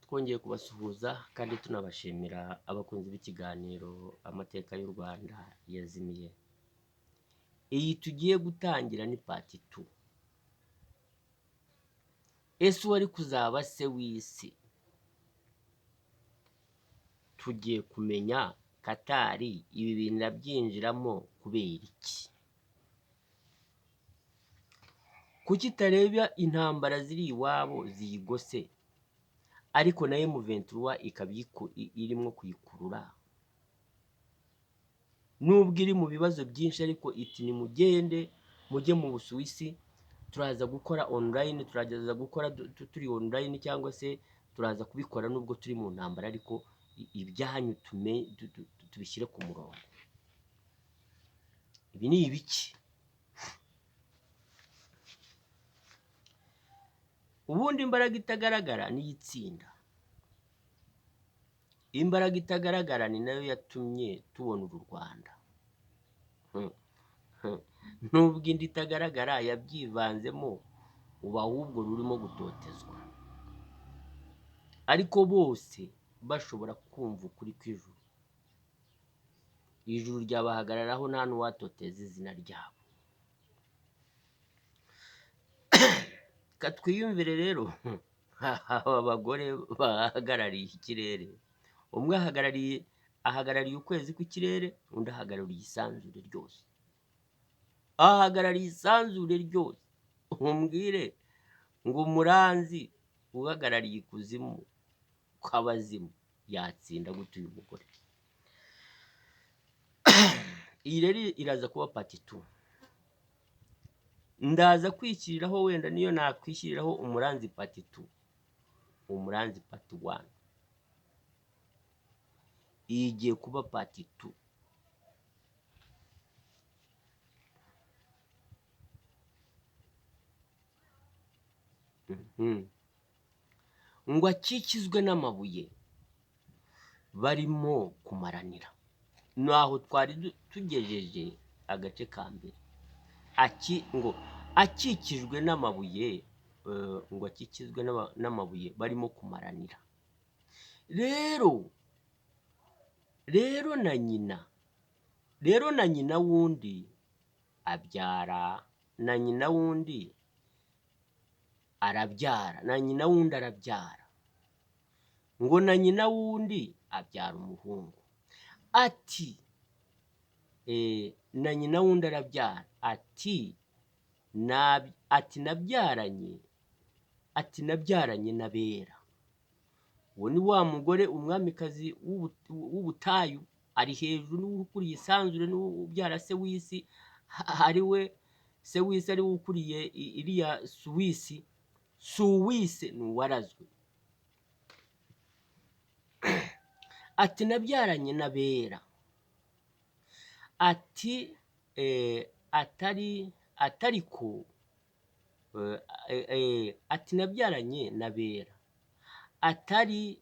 Twongeye kubasuhuza kandi tunabashimira abakunzi b'ikiganiro Amateka y'u Rwanda yazimiye. Iyi tugiye gutangira ni part 2. Ese uwari kuzaba se w'isi? Tugiye kumenya Katari ibi bintu irabyinjiramo kubera iki? Kuki itareba intambara ziri iwabo ziyigose, ariko na M23 ikaba irimo kuyikurura? Nubwo iri mu bibazo byinshi, ariko iti nimugende mujye mu Busuwisi, turaza gukora online, turaza gukora turi online, cyangwa se turaza kubikora nubwo turi mu ntambara, ariko ibyanyu tubishyire ku murongo. Ibi ni ibiki? Ubundi imbaraga itagaragara niyo itsinda. Imbaraga itagaragara ni nayo yatumye tubona uru Rwanda. Nubwo indi itagaragara yabyivanzemo, ubu ahubwo rurimo gutotezwa, ariko bose bashobora kumva ukuri kw'ijuru. Ijuru ryabahagararaho, nta n'uwatoteza izina ryabo. Katwiyumvire rero aba bagore bahagarariye ikirere. Umwe ahagarariye ukwezi kw'ikirere, undi ahagarariye isanzure ryose. Ahagarariye isanzure ryose. Umbwire ngo umuranzi uhagarariye ikuzimu kw'abazimu yatsinda gute uyu mugore? Iyi rero iraza kuba part 2. Ndaza kwishyiriraho, wenda niyo nakwishyiriraho umuranzi part 2, umuranzi part 1. Iyi igiye kuba part 2. Ngo akikizwe n'amabuye barimo kumaranira. Naho twari tugejeje agace ka mbere. Ngo akikijwe n'amabuye, ngo akikizwe n'amabuye barimo kumaranira. Rero na nyina, rero na nyina wundi abyara, na nyina wundi arabyara, na nyina wundi arabyara, ngo na nyina wundi abyara umuhungu. Ati na nyina wundi arabyara, ati ati nabyaranye, ati nabyaranye n'abera. Uwo ni wa mugore umwamikazi w'ubutayu, ari hejuru, niwe ukuriye isanzure, niwe ubyara se w'isi, ari we se w'isi, ari we ukuriye iriya Suwisi. Suwisi ni uwarazwe. Ati nabyaranye n'abera. Ati atari, atariko, ati nabyaranye n'abera, atari,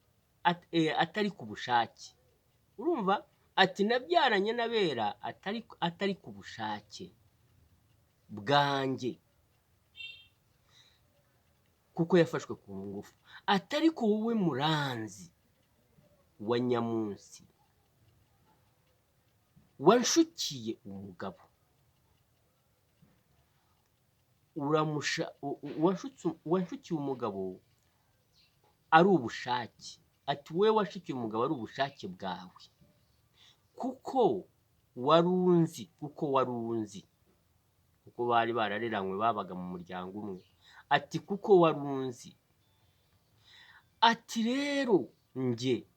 atari ku bushake. Urumva? Ati nabyaranye n'abera atari ku bushake bwanjye, kuko yafashwe ku ngufu. Atari ko wowe muranzi wa nyamunsi wanshukiye umugabo, wanshukiye umugabo ari ubushake. Ati wowe washukiye umugabo ari ubushake bwawe, kuko warunzi, kuko warunzi, kuko bari barareranywe, babaga mu muryango umwe. Ati kuko warunzi. Ati rero njye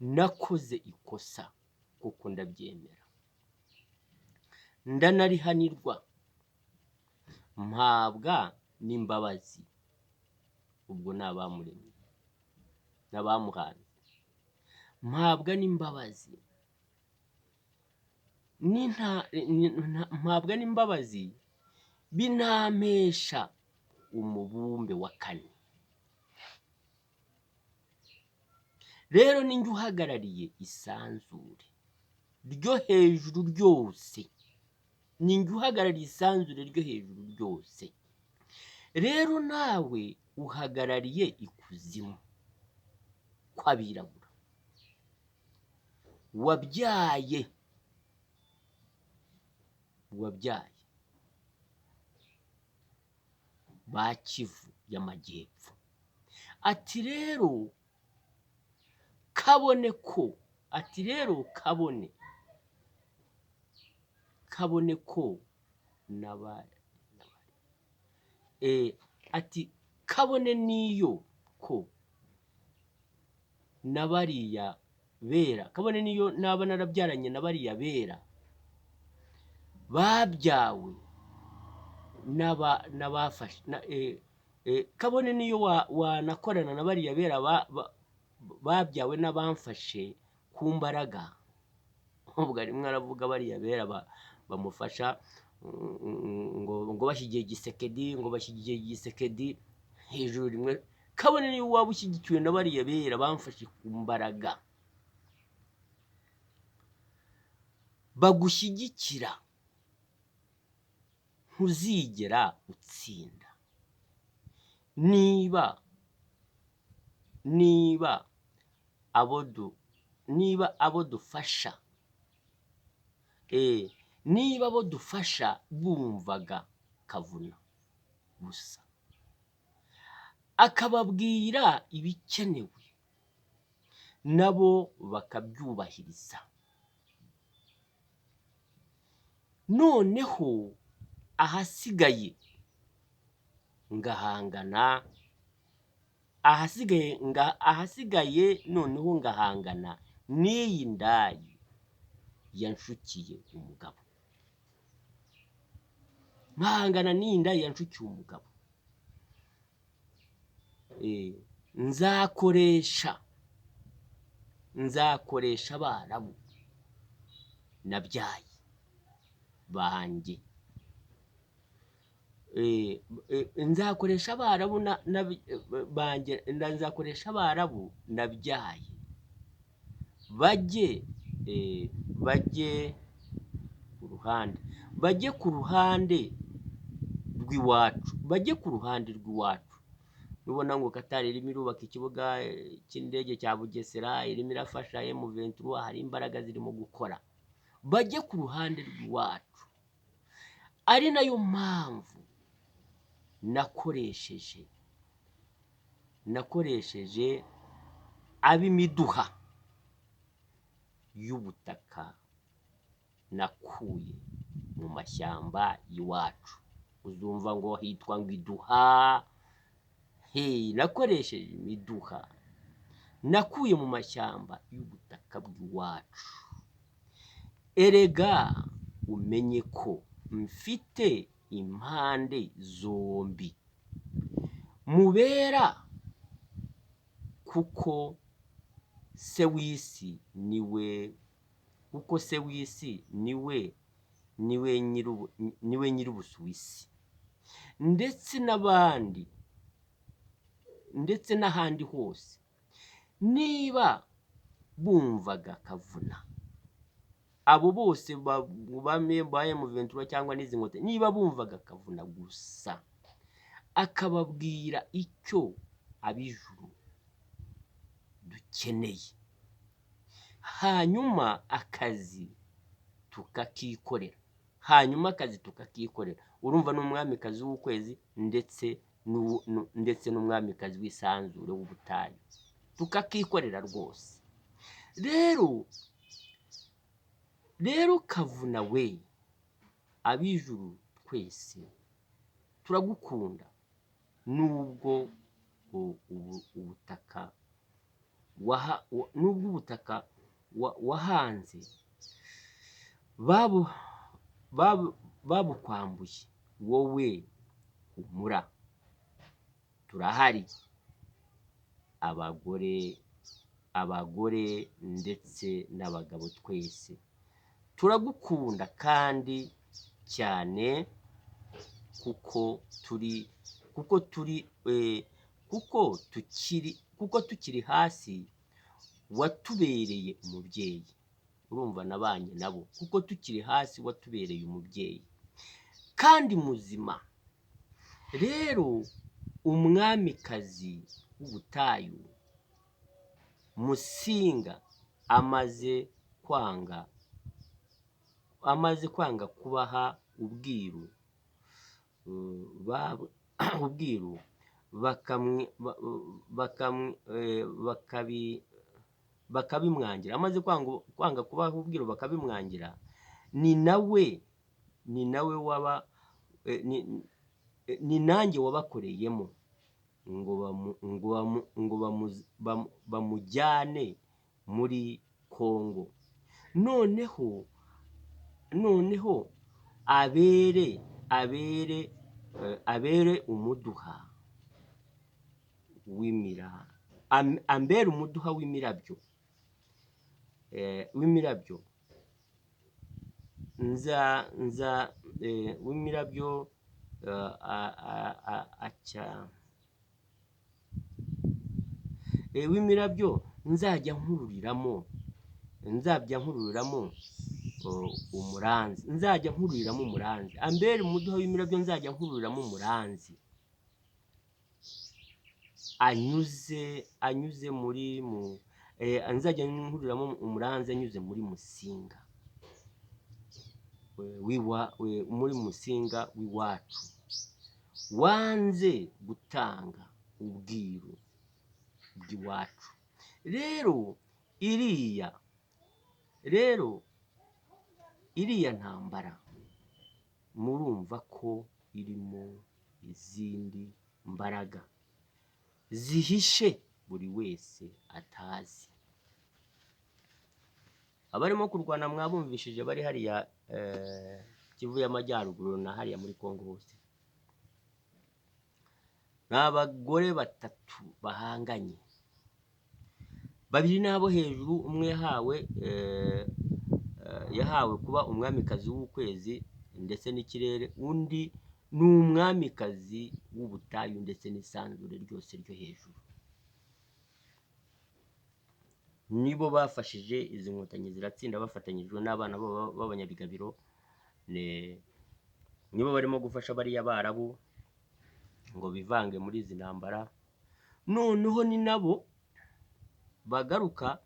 nakoze ikosa, kuko ndabyemera, ndanarihanirwa, mpabwa n'imbabazi. Ubwo ni abamuremye n'abamuhanze. Mpabwa n'imbabazi, mpabwa n'imbabazi binampesha umubumbe wa kane. Rero ninjye uhagarariye isanzure ryo hejuru ryose, ninjye uhagarariye isanzure ryo hejuru ryose. Rero nawe uhagarariye ikuzimu. kw'abirabura, wabyaye ba Kivu y'Amajyepfo. Ati rero kabone ko, ati rero kabone ko ati kabone niyo ko nabariya bera, kabone niyo naba narabyaranye na bariya bera babyawe n'abafashe, kabone niyo wanakorana na bariya bera babyawe n'abamfashe ku mbaraga. Ubwo arimo aravuga bariya bera bamufasha ngo bashyigiye Gisekedi, ngo bashyigiye Gisekedi hejuru rimwe. Kabone niyo waba ushyigikiwe na bariya bera bamfashe ku mbaraga bagushyigikira, ntuzigera utsinda. Niba abo dufasha niba abo dufasha bumvaga Kavuna gusa akababwira ibikenewe nabo bakabyubahiriza, noneho ahasigaye ngahangana, ahasigaye noneho ngahangana n'iyi ndayi yanshukiye umugabo, nkahangana n'iyi ndayi yanshukiye umugabo. Nzakoresha abarabu nabyaye banjye, nzakoresha abarabu banjye, nzakoresha abarabu nabyaye bajye ku ruhande, bajye ku ruhande rw'iwacu, bajye ku ruhande rw'iwacu. Nubona ngo Katari irimo irubaka ikibuga cy'indege cya Bugesera, irimo irafasha M23, hari imbaraga zirimo gukora, bajye ku ruhande rw'iwacu. Ari nayo mpamvu nakoresheje ab'imiduha y'ubutaka nakuye mu mashyamba y'iwacu. Uzumva ngo hitwa ngo iduha. Nakoresheje imiduha nakuye mu mashyamba y'ubutaka bw'iwacu. Erega umenye ko mfite impande zombi mubera, kuko se w'isi niwe, kuko se w'isi niwe niwe nyir'Ubusuwisi, ndetse n'abandi, ndetse n'ahandi hose. Niba bumvaga Kavuna, abo bose ba M23 cyangwa n'izi nkotanyi, niba bumvaga Kavuna gusa akababwira icyo ab'ijuru dukeneye, hanyuma akazi tukakikorera, hanyuma akazi tukakikorera. Urumva n'umwamikazi w'ukwezi ndetse n'umwamikazi w'isanzure w'ubutayu, tukakikorera rwose. Rero Kavuna we, ab'ijuru twese turagukunda, nubwo ubutaka nubwo ubutaka wahanze babukwambuye, wowe humura, turahari, abagore ndetse n'abagabo twese turagukunda kandi cyane, kuko tukiri hasi watubereye umubyeyi. Urumva nabanye nabo, kuko tukiri hasi watubereye umubyeyi kandi muzima. Rero umwamikazi w'ubutayu Musinga amaze kwanga kubaha ubwiru, ubwiru bakabimwangira, amaze kwanga kubaha ubwiru bakabimwangira, ni nawe waba ni nanjye wabakoreyemo ngo bamujyane muri Kongo, noneho abere umuduha w'imira, ambere umuduha w'imirabyo, nza w'imirabyo acya w'imirabyo nzajya nkururiramo umuranzi, nzajya nkururiramo umuranzi, ambere umuduha w'imirabyo nzajya nkururiramo umuranzi, anyuze muri nzajya nkururiramo umuranzi anyuze muri Musinga muri Musinga w'iwacu, wanze gutanga ubwiru bw'iwacu. Rero iriya ntambara murumva ko irimo izindi mbaraga zihishe buri wese atazi. Abarimo kurwana mwabumvishije bari hariya Kivu y'Amajyaruguru na hariya muri Kongo hose, ni abagore batatu bahanganye, babiri n'abo hejuru, umwe yahawe kuba umwamikazi w'ukwezi ndetse n'ikirere, undi ni umwamikazi w'ubutayu ndetse n'isanzure ryose ryo hejuru. Nibo bafashije izi nkotanyi ziratsinda, bafatanyijwe n'abana b'abanyabigabiro, nibo barimo gufasha bariya Barabu ngo bivange muri izi ntambara. Noneho ni nabo bagaruka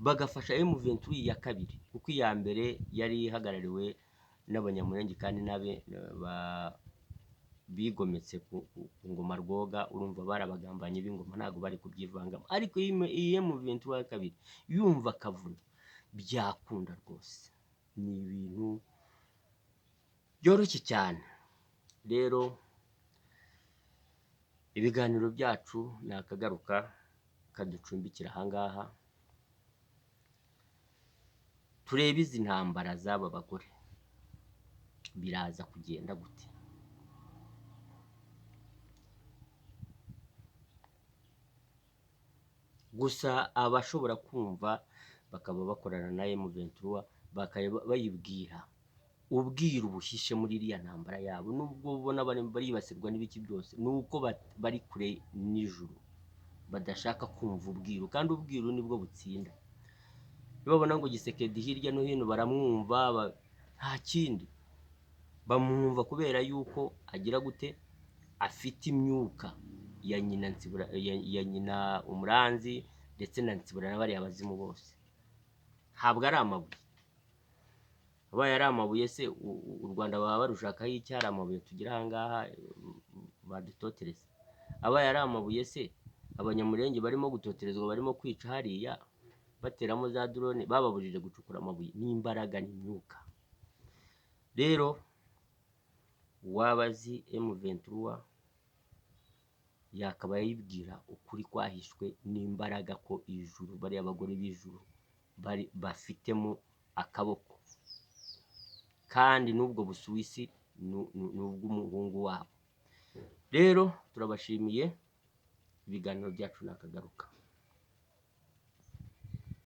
bagafasha M23 ya kabiri, kuko iya mbere yari ihagarariwe n'Abanyamulenge kandi n'abe bigometse ku ngoma Rwoga, urumva barabagambanye b'ingoma ntabwo bari kubyivangamo. Ariko iyi M23 ya kabiri yumva akavuna byakunda rwose, ni ibintu byoroshye cyane. Rero ibiganiro byacu ni akagaruka kaducumbikira ahangaha, turebe izi ntambara z'aba bagore biraza kugenda gute. Gusa abashobora kumva bakaba bakorana na M23 bakaba bayibwira ubwiru buhishe muri iriya ntambara yabo, nubwo ubona baribasirwa n'ibiki byose, nuko bari kure n'ijuru badashaka kumva ubwiru, kandi ubwiru nibwo butsinda. Babona ngo Gisekedi hirya no hino baramwumva, nta kindi bamwumva kubera yuko agira gute, afite imyuka ya nyina Nsibura, ya nyina Umuranzi ndetse na Nsibura n'abariya bazimu bose. Ntabwo ari amabuye, abaye ari amabuye se u Rwanda baba barushakaho iki? Hari amabuye tugira ahangaha badutotereza. Abaye ari amabuye se Abanyamulenge barimo gutoterezwa, barimo kwica hariya bateramo za drone, bababujije gucukura amabuye. N'imbaraga n'imyuka. Rero uwabazi M23 yakaba yibwira ukuri kwahishwe n'imbaraga ko ijuru bari abagore b'ijuru bari bafitemo akaboko, kandi n'ubwo Busuwisi n'ubw'umuhungu wabo. Rero turabashimiye, ibiganiro byacu nakagaruka.